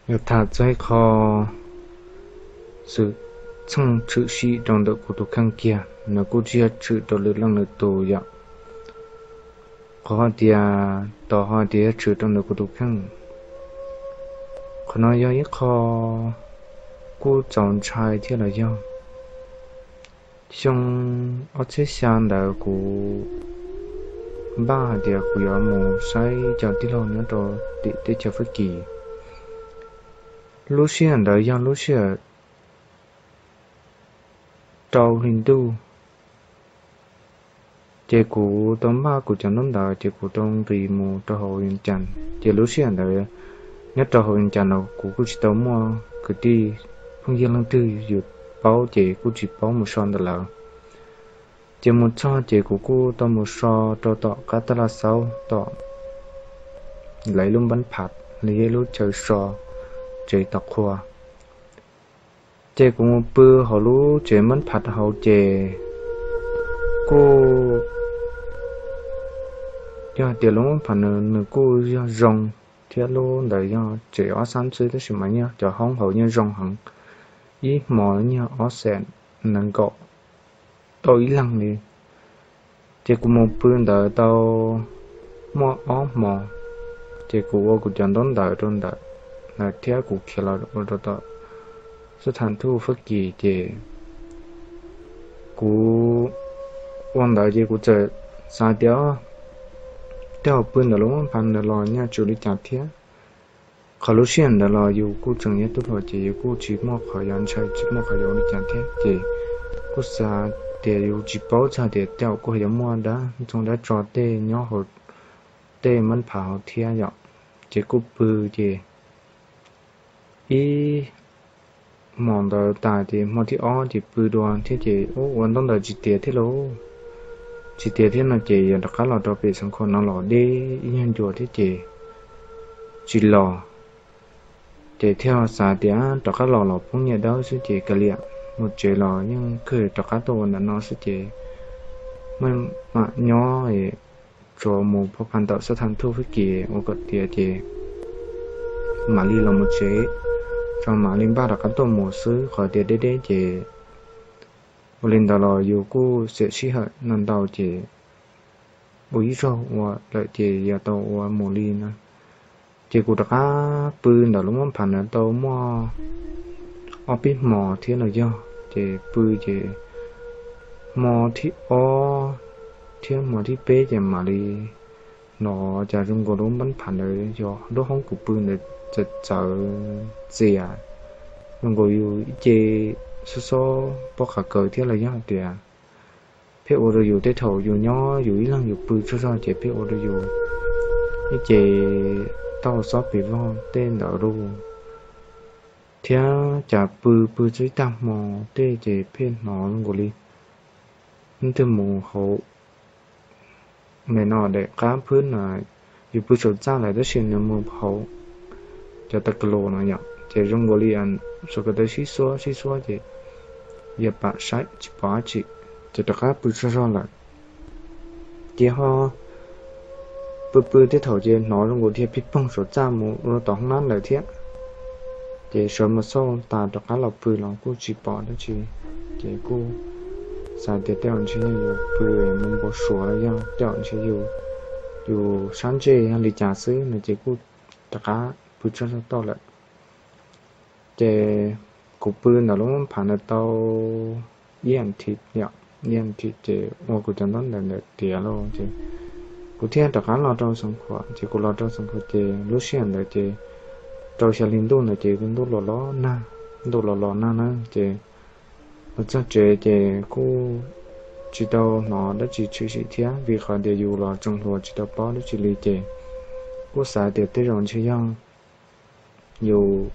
Yog tham txog ib qho xwm txheej tshwm sim rau ntawm kuv tus kheej kiag, nws kuj tsis yog tshwm rau lwm leej lwm tus yom. Qhov hais tias, tos hais tias yog tshwm rau ntawm kuv tus kheej, qhov no yog ib qho kuj txaus ntshai thiab los yog. Xyoo ob txhiab xya ntawd kuv npaj hais tias kuv yuav mus saib cov tij laug nyob rau tim teb chaws Fab Kis. Lub sij hawm ntawd yog lub sij hawm rau hli ntuj, ces kuv tau npaj kuv cov ntaub ntawv ces kuv tau nqis mus rau hauv Vias Cas. Ces lub sij hawm ntawd nyob rau hauv Vias Cas no kuv kuj tsis tau muaj kwv tij phooj ywg leej twg, yus paub ces kuj tsis paub mus so ntawm lawv. Ces mus txog ces kuv kuj tau mus so rau tom qab taj laj xaub tom lawv lub npab phav li ib lub chaw so tsev tom qhua. Ces kuv mus pw hauv lub tsev npab phav hauv ces kuj yog hais tias lub npab phav nws kuj yog zoo thiab, lub ntawd yog tsev ob xab xwb tab sis mas nyiaj cov hoob hauv nyiaj zoo heev, ib hmo nyiaj ob xees nees nkaum tau ib leeg li. Ces kuv mus pw ntawd tau muaj ob hmo, ces kuv ua kuv cov ntaub ntawv rau ntawm lawv thiab kuv khiav los ua rau tom xab tham thuj Fab Kis ces kuv ua ntawd ces kuv txawm xav tias tej zaum pw ntawm lub npab phav ntawd los nyiaj tsum li cas thiab. Qhov lub sij hawm ntawd los yus kuj tseem yog tub hluas ces yus kuj tsis muaj qhov yuav ntshai tsis muaj qhov yuav ua li cas thiab ces kuj xav tias yus tsis paub txog tias tej zaum kuj yuav muaj dab ntxoog dab tso tej nyob hauv tej npab phav hauv thiab yom. Ces kuj pw ces ib hmo ntawd tas ces hmo thib ob ces pw dua thiab ces ua ntaub ntawv tsis tiav thiab lauj. Tsis tiav thiab no ces yog rov qab los rau pem Xeev Khuam no los deb ib nyuag ncua thiab ces tsis los. Ces thiaj xav tias rov qab los los poob nyiaj dawb xwb ces kav liam, mus tsev los yeej kawg rov qab tuaj ua ntawm no xwb ces maj mam nyob tsuas mus pab phav ntawm xab tham thuj Fab Kis ua kom tiav ces mam li los mus tsev, tso mam li npaj rov qab tuaj mus xwb qhov tias deb deb ces ua li ntawd los yus kuj xiam sij hawm no ntau ces ua ib zaug ua lawm ces yog tau ua mus li na. Ces kuv rov qab pw ntawm lub npab phav ntawd tau muaj ob peb hmo thiab los yog ces pw ces hmo thib ob thiab hmo thib peb ces mam li hnov cas zoo nkaus lub npab phav ntawd yog lub hoob kuv pw ntawd txawv txawv txias, zoo nkaus yus ib ce xob xob pob qhov kaws thiab los yog tias pheej ua rau yus tej thaum yus nyob yus ib leeg yus pw tsaug zog ces pheej ua rau yus ib ce tau xob pes vog tej ntawd lauj. Thiab cas pw pw txog ib tag hmo tej ces pheej hnov zoo nkaus li leej twg mus hauv me no daim qab phwb no, yus pw saum txaj lawm tab sis nws mus hauv cov tas los no yom ces zoo nkaus li saum ko taw sib xuab sib xuab ces yog pam saib tsis pom dab tsi ces rov qab pw tsaug zog lawm. Ces ho pw pw tej thaum ces hnov zoo nkaus dhia pig poog saum txaj mus rau tom hoob nab lawm thiab. Ces sawv mus xauj tas rov qab los pw los kuj tsis pom dab tsi. Ces kuj xav tias tej zaum ntshe yog yus pw mus npau suav los yog tej zaum ntshe yus, yus sab ntsej yog li cas xwb no ces kuj rov qab pw tsaug zog tau lawm. Ces kuv pw ntawm lub npab phav ntawd tau ib as thiv, ib as thiv ces ua kuv cov ntaub ntawv ntawd tiav lauj ces kuv thiaj rov qab los rau Xeev Khuam. Ces kuv los rau Xeev Khuam ces lub sij hawm ntawd ces rau xya hli ntuj ntawd ces ntuj los los nag, ntuj los los nag na ces los txog tsev ces kuj tsis tau hnov dab tsi tshwm sim thiab vim qhov tias yus los tseem hluas tsis tau paub dab tsi li ces kuj xav tias tej zaum ntshe yog yus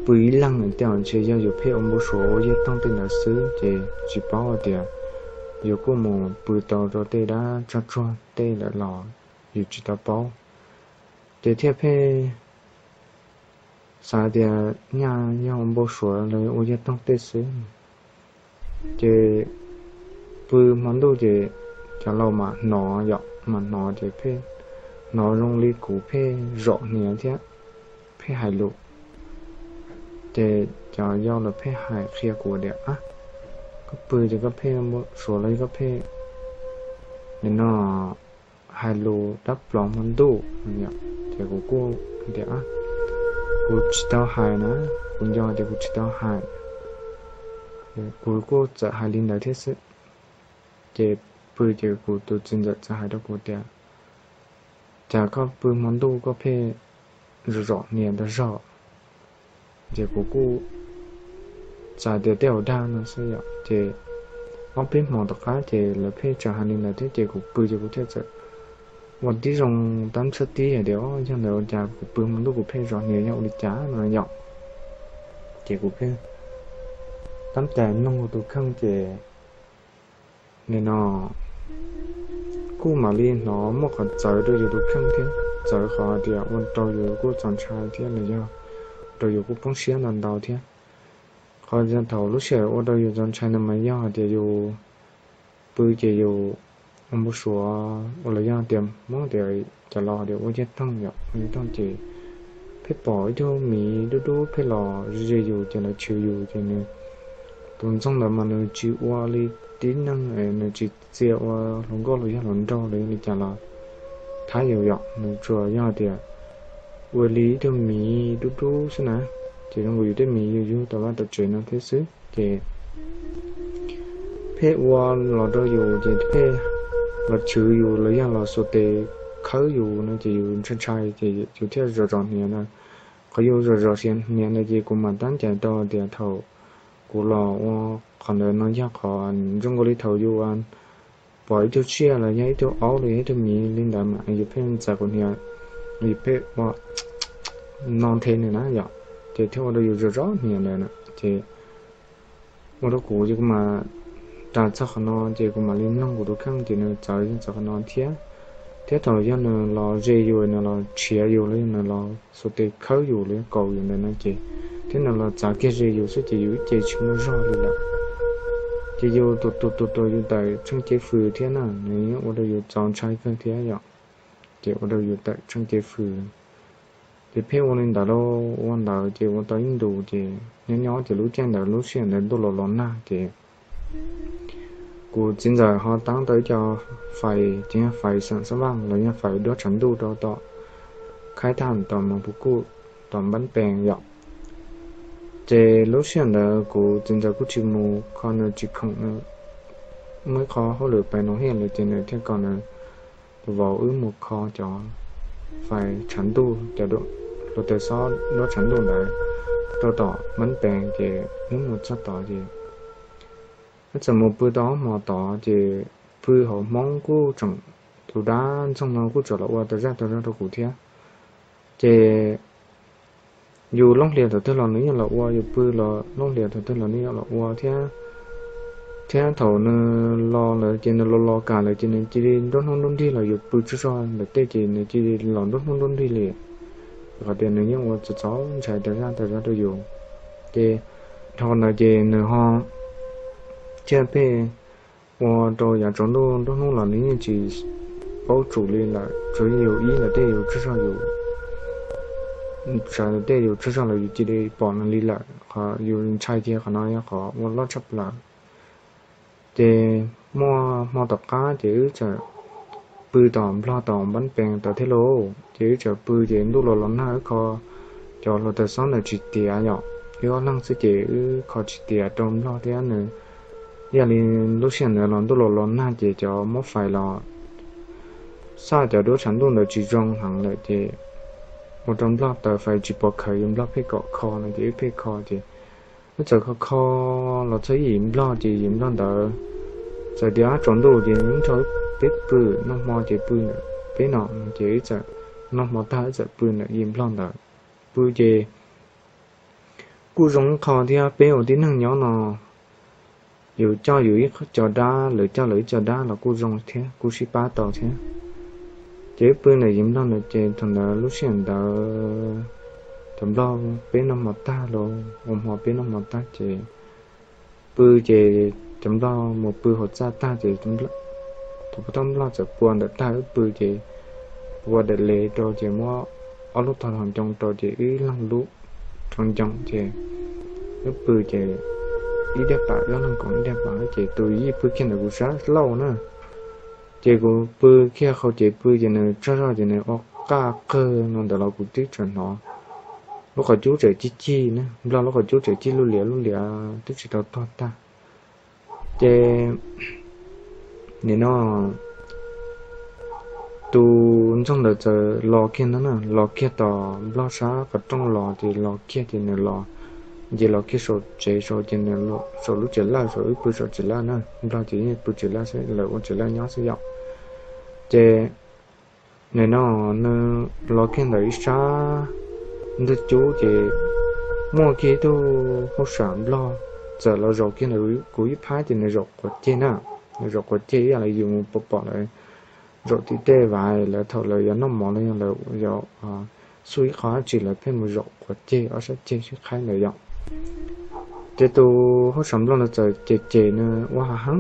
pw ib leeg, tej zaum ntshe yog yus pheej ua npau suav ua yaj toog tej ntawd xwb ces tsis paub hais tias yus kuj mus pw tau rau tej dab tsog tsuag tej lawm los yus tsis tau paub. Ces thiaj pheej xav tias nyaj yog ua npau suav los ua yaj toog tej xwb. Ces pw hmo ntuj ces cov laus mam hnov yom, mam hnov ces pheej hnov zoo li kuv pheej zaum hniav thiab pheej hais lus. Ces cov yau lawv pheej hais qhia kuv tias, koj pw ces koj pheej npau suav los yog koj pheej nim no hais lus dab plos hmo ntuj. Ces kuv kuj tias, kuv tsis tau hais na, kuv nco tias kuv tsis tau hais. Kuv kuj txawm hais li ntawd thiab xwb. Ces pw ces kuv tus txiv ntxawm txawm hais rau kuv tias, cas koj pw hmo ntuj koj pheej zom zom hniav ntag zog? Ces kuv kuj xav tias tej zaum dag no xwb yom. Ces ob peb hmo tom qab ces lawv pheej tseem hais li ntawd thiab ces kuv pw ces kuv thiaj txawm ua tib zoo tab txhab tib hais tias, o, yog ntawd ua cas kuv pw hmo ntuj kuv pheej zom hniav yog ua li cas no yom. Ces kuv pheej tab tas nug tus kheej ces nim no kuj mam li hnov muaj qhov txawv rau yus tus kheej thiab, txawv qhov tias ua rau yus kuj txaus ntshai thiab los yog ua rau yus kuj poob siab ntau ntau thiab. Qhov thaum lub sij hawm ua rau yus txaus ntshai no mas yog hais tias yus pw ces yus ua npau suav los yog tias Hmoob tias cov laus tias ua yaj toog yom, ua yaj toog ces pheej pom ib tug miv dub dub pheej los ze yus ces lawv chwv yus ces nws tus ntxoog ntawd mas nws tsis ua li tib neeg, nws tsis txia ua hluas nkauj los yog hluas nraug los yog li cas los thab yus yom, nws tsuas yog tias ua li ib tug miv dub dub xwb na. Ces zoo nkaus yus tej miv yus yug tom vaj tom tsev no thiab xwb ces pheej ua los rau yus ces pheej los chwv yus los yog los xuas tes khawb yus no ces yus ntshai ntshai ces yus thiaj zom zom hniav na. Qhov yus zom zom hniav ntawd ces kuv mam tab cais tau tias thaum kuv los ua qhov ntawd no yog qhov zoo nkaus li thaum yus pom ib tug tsiaj los yog ib tug aub los yog ib tug miv li ntawd mas yus pheej ntxaws kuv hniav, yus pheej ua no nthe nws na yom, ces thiaj ua rau yus zom zom hniav ntawd na. Ces ua rau kuv ces kuv mam ras txog qhov no ces kuv mam li nug kuv tus kheej ces nws txawv yeej txawv qhov no thiab. Thiab thaum yog nws los ze yus, nws los tshiav yus los yog nws los xuas tes khawb yus los yog kaus yus ntawd no ces thiab nws los txav kiag ze yus xwb ces yus ib ce tsis muaj zog li lawm. Ces yus tus tus tus tus yus tawm tsheej cev fws thiab na, nws yeej ua rau yus txaus ntshai kawg thiab yom. Ces ua rau yus tawm tsheej cev fws. Ces pheej ua li ntawd lauj, ua ntawd ces ua tau ib ntus ces nyob nyob ces lub caij ntawd lub sij hawm ntawd ntuj los los nag ces kuv txiv ntxawm ho taab tau ib co fais ces yog fais xeem xab vaj los yog fais duab tshav ntuj rau tom khaib thaj tom Moos Pus Kuj tom Npab Pees yom. Ces lub sij hawm ntawd kuv txiv ntxawm kuj tsis mus kho nws tsis khoom, muaj ib qho hauj lwm pais no hiaj lawm ces nws thiaj kom nws tus vauv wb mus kho cov fais tshav ntuj, cov hluav taws xob duab tshav ntuj ntawd rau tom Npab Pees ces wb mus txog tod ces wb txawm mus pw tau ob hmo tod ces pw hauv Hmoob kuj tseem, tus dab ntxoog no kuj tseem los ua tau zaj tau zog rau kuv thiab. Ces yus looj hlias thaum twg los nws yeej los ua, yus pw los looj hlias thaum twg los nws yeej los ua thiab. Thiab thaum nws los lawm ces nws los los kam lawm ces nws cia li nruab hnub nruab nrig los yus pw tsaug zog ntawm tej ces nws cia li los nruab hnub nruab nrig li. Qhov tias nws yeej ua txaus txaus ntshai tau zaj tau zog rau yus. Ces dhau ntawd ces nws ho thiaj pheej ua rau yav tsaus ntuj nruab hnub los nws yeej tsis paub tsum li lawm, tsuas yus ib los tej yus tsaug zog, yus sawv los tej yus tsaug zog los yus cia li pom nws li lawm. Qhov yus ntshai kiag qhov no yog qhov ua loj tshaj plaws. Ces muaj hmo tom qab ces wb txawm pw tom Nplog tom Npab Pees tod thiab lauj. Ces wb txawm pw ces ntuj los los nag wb kho cov hluav taws xob ntawd tsis tiav yom, wb ob leeg xwb ces wb kho tsis tiav rau Nplog thiab nws. Yog li lub sij hawm ntawd los ntuj los los nag ces cov muab fais los xaj cov duab tshav ntuj ntawd tsis zoo heev lawm ces ua rau Nplog taws fais tsis pom khaws, yus Nplog pheej kom kho no ces wb pheej kho ces wb txawm kho kho los txog ib yim Nplog ces yim Nplog ntawd txawm tias tsaus ntuj ces nrog peb pw, noj hmo ces pw ntawm peb no ces wb txawm noj hmo tag wb txawm pw ntawm yim Nplog ntawd. Pw ces kuj zoo ib qho thiab, peb ua tib neeg nyob no yus coj yus ib co dab, lawv coj lawv ib co dab los kuj zoo thiab, kuj sib pab tau thiab. Ces wb pw ntawm yim Nplog ntawd ces thaum ntawd lub sij hawm ntawd cov Nplog peb noj hmo tag los ua hmo peb noj hmo tag ces pw ces cov Nplog mus pw hauv txaj tag ces tus pov thawj Nplog txawm pua ntawm tag wb pw ces pua daim le rau ces muab ob lub tog hau ncoo rau ces wb leeg lub rau ncoo ces wb pw ces ib daim pam, ob leeg koom ib daim pam ces tus yij pw kiag ntawm kuv sab laug na. Ces kuv pw kiag hauv ces pw ces nws tsaug zog ces nws ua qaj qawg no ntawd los kuv twb tseem hnov lub qhov cub tseem cig cig na, nplog lub qhov cub tseem cig lub liam lub liam twb tsis tau tuag tag. Ces nim no tus ntxoog ntawd txawm los kiag ntag na, los kiag tom nplog sab qhov rooj los ces los kiag ces nws los nce los kiag saum tsev saud ces nws, saum lub tsev lawj saud, wb pw saum tsev lawj na, nplog ces yeej pw tsev lawj xwb, lawv ua tsev lawj nyob xwb yom. Ces nim no nws los kiag ntawm ib sab ntug cub ces muaj kiag ib tug hauj sam nplog txawm los zaum kiag ntawm kuv ib phab ces nws zaum quav ceg na, nws zaum quav ceg ib yam li yus mus pom pom lawv zaum tim tej vav lawv thaum lawv yuav noj mov los yog lawv yuav xub ib qho dab tsi lawv pheej mus zaum quav ceg ob sab ceg sib qhaib ntawd yom. Ces tus hauj sam nplog ntawd txawm cem cem nws ua hav heev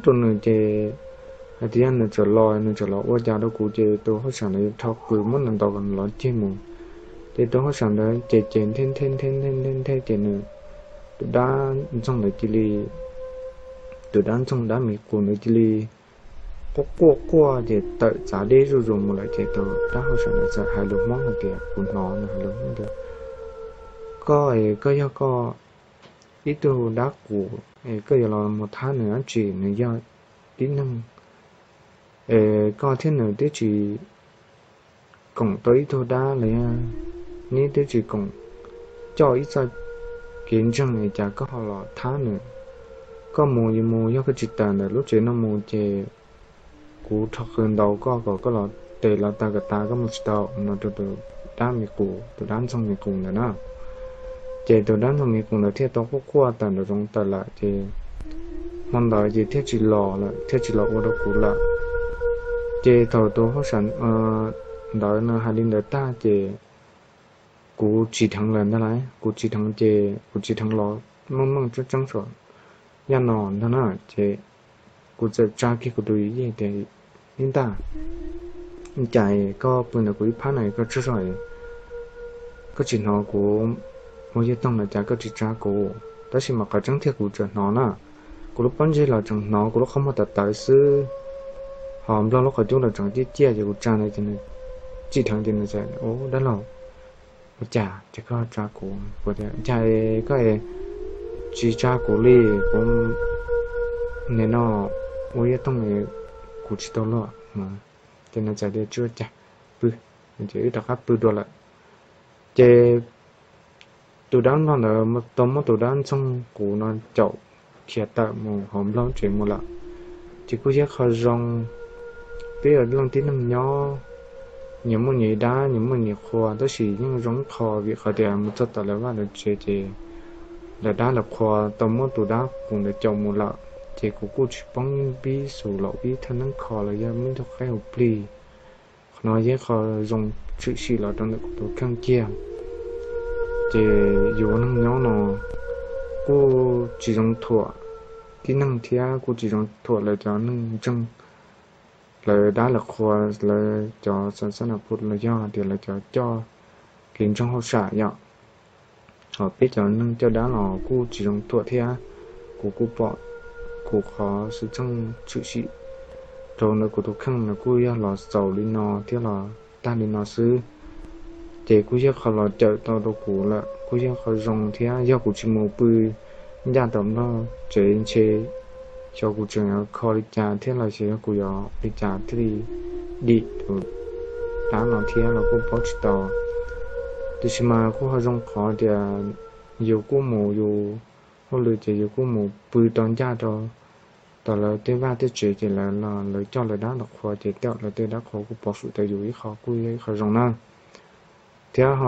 rau nws ces hais tias yog nws txawm los nws txawm los ua cas rau kuv ces tus hauj sam ntawd rho qws muab nws ntaus kom nws los ceg mus. Ces tus hauj sam ntawd cem cem nthe nthe nthe nthe nthe nthe ces nws, tus dab ntxoog ntawd cia li, tus dab ntxoog dab miv qus ntawd cia li quaj quaj quaj ces tawm txav deb zuj zus mus lawm ces tus dab hauj sam ntawd txawm hais lus Hmoob hais tias, kuv hnov nws hais lus Hmoob tias, koj es koj yog koj ib tug dab qus es koj yuav los mus thab nws dab tsi, nws yog tib neeg es koj thiab nws twb tsis koom tau ib tug dab los yog neb twb tsis koom coj ib txoj kev ntseeg es cas koj ho los thab nws. Koj mus yuav mus, yog koj tsis tawm ntawm lub tsev no mus ces kuv rho qws ntaus koj kom koj los tes los tawm kom tas, koj mus tsis tau no rau tus dab miv qus, tus dab ntxoog miv qus ntawd na. Ces tus dab ntxoog miv qus ntawd thiaj tau quaj quaj tawm nraum zoov tawm lawm ces hmo ntawd ces thiaj tsis los lawm, thiaj tsis los ua rau kuv lawm. Ces thaum tus hauj sam ntawd nws hais li ntawd tag ces kuv tsis dheev lawm ntag lauj, kuv tsis dheev ces kuv tsis dheev los meej meej tseeb tseeb saum yaj no ntag na ces kuv txawm tsa kiag kuv tus yij tias, ib ntaj, cas koj pw ntawm kuv ib phab na koj tsaug zog, koj tsis hnov kuv ua yawg toog los cas koj tsis tsa kuv? Tab sis mas qhov tseeb tiag kuv tseem hnov na, kuv lub pob ntseg los tseem hnov, kuv lub qhov muag tawv tawv xwb, ho nplog lub qhov cub los tseem ciaj ciaj ces kuv tsa ntawd ces nws tsis dheev ces nws txawm, ub dab laug, ua cas ces koj tsa kuv? Kuv tias, cas koj tsis tsa kuv li, kuv nim no ua yawg toog kuv tsis tau luag. Ces nws txawm tias, tsis ua cas, pw. Ces wb rov qab pw dua lawm. Ces tus dab nplog ntawd tau muab tus dab ntxoog qus no caum khiav tawm mus hauv nplog tsev mus lawm. Ces kuj yog qhov zoo, peb yog leej tib neeg nyob, nyias muaj nyias dab, nyias muaj nyias qhua, tab sis yeej zoo qho vim qhov tias mus txog tom lawv vaj lawv tsev ces lawv dab lawv qhua tau muab tus dab qus ntawd caum mus lawm, ces kuv kuj tsis poob pib xus los ib thaj neeb kho los yog muaj ib tug qaib hauv plig. Qhov no yog qho zoo tshwm sim los rau ntawm kuv tus kheej kiag. Ces yus ua neeg nyob no kuj tsis zoo thuam tib neeg thiab kuj tsis zoo thuam lawv cov neeg ntseeg, lawv dab lawv qhua, lawv cov xav xab nas phu los yog tias lawv cov coj kev ntseeg hauj sam yom. Ho peb cov neeg coj dab los kuj tsis zoo thuam thiab. Kuv kuj pom kuv qhov xwm txheej tshwm sim rau ntawm kuv tus kheej no kuj yog los xaus li no thiab los tag li no xwb. Ces kuj yog qhov los cawm tau rau kuv lawm, kuj yog qhov zoo thiab. Yog kuv tsis mus pw ncaj tom nplog tsev ntshe xyov kuv tseem yuav kho li cas thiab los xyov yog kuv yuav li cas thiaj li dim tus dab no thiab los kuj paub tsis tau. Tiam sis mas kuj ho zoo qhov tias yus kuj mus yus hauj lwm ces yus kuj mus pw tau ncaj rau tom lawv tej vaj tej tsev ces lawv los lawv coj lawv dab lawv qhua ces tej lawv tej dab qhua kuj pov hwm tau yus ib qho kuj yog ib qho zoo na. Thiab ho